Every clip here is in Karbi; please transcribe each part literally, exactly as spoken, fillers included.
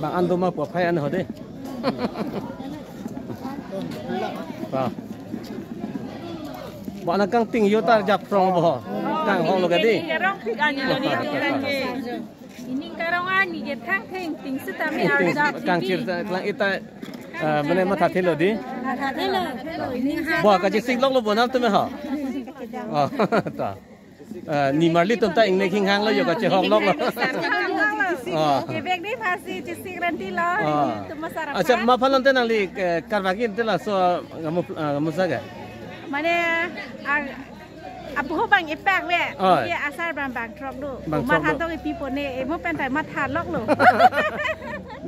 Bang an do ma pu aphai an ho de. Pa. Bo nang kangting yo ta japhrong bo ho. Kanghong lo ka di. Karong phik an lo ni. Ining karong ani ke thang theng ting sitame. Ting arda kangchir ta klang ita, eh, mane mathathelo di. Mathathelo. Bo kachesik lok lo bo nam tumi ho. Oh, ta. Eh, nimarli tum ta ingne hinghang lo yo kachehok lok lo. Oh. Kevek di phasi chesik renti lo. Oh. Tum asar. Acha, aphan. Ma phalon te nangli, eh, karvak in te laso ngamu, eh, ngamu sa ke? Mane, a, apu ho bang epak ve. Oh. Ye asar bang bangthrok do. Bangthrok do. Matha tong ipi pone, emo pen tai matha lok lo.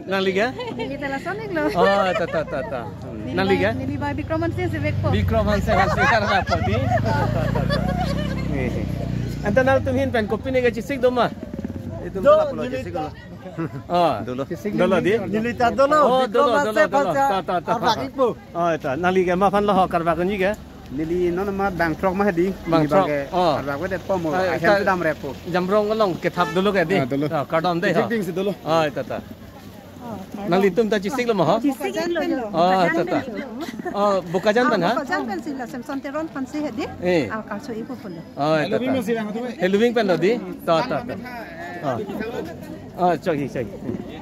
Nangli ke? Neli ta lason ik lo. Oh, ta, ta, ta, ta. Neli nangli ba, ke? Neli ba Bikram Hanse si vekpo. Bikram Hanse, Hanse karvakpo di. Ta, ta, ta, ta. Eh, eh. Anta nangtum ahin pen kopine kachesik do ma? Itum do, dolo pulo neli chesik ta lo. Oh. Dolo. Dolo di? Neli ta dolo. Oh, Bikram dolo, Hanse dolo, dolo. Phalsa. Ta, ta, ta. Karvak ikpo. Oh, ta. Nangli ke ma phan lo ho karvak unji ke? Neli non ma bangthrok ma hedi. Bangthrok. Neli bang ke, oh, karvak vedetpo mo. Ah, ahem ta tu damreppo. Jamrong along kethap dolo ke di? Ah, dolo. Ah, kardom de ho. Chesik ding si dolo. Oh, ta, ta. Oh, nangli tum ta chesik lo ma ho? Chesik lo. Oh, ta, ta. Oh, Bokajan pen ha? Bokajan pen si la Samson Teron phan si hedi. Eh. Ah, kalso ipo pulo. Oh, ta, ta. Halloween pen lo di? Ta, ta, ta. Ah. Ah, chok hi, chok hi.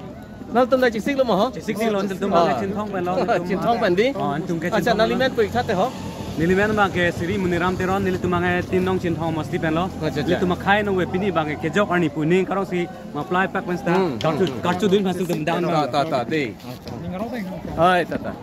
Nangtum ta chesik lo ma ho? Chesik lo, nelitum bang ke Chinthong pen lo, nelitum. Chinthong pen di? Oh, nelitum ke Chinthong pen lo. Acha, nangli men pu ik tha te ho? Neli men bang ke Sri Muniram Teron, nelitum bang ke tin nong Chinthong mosti pen lo. Acha, acha. Nelitum akhai nong ve pini bang ke kejok arni pu ning karong si ma plai pak pen sta. Hmm. Karchu, karchu dun phan si tum dan. Ta, ta, ta, de. Ai, ta, ta.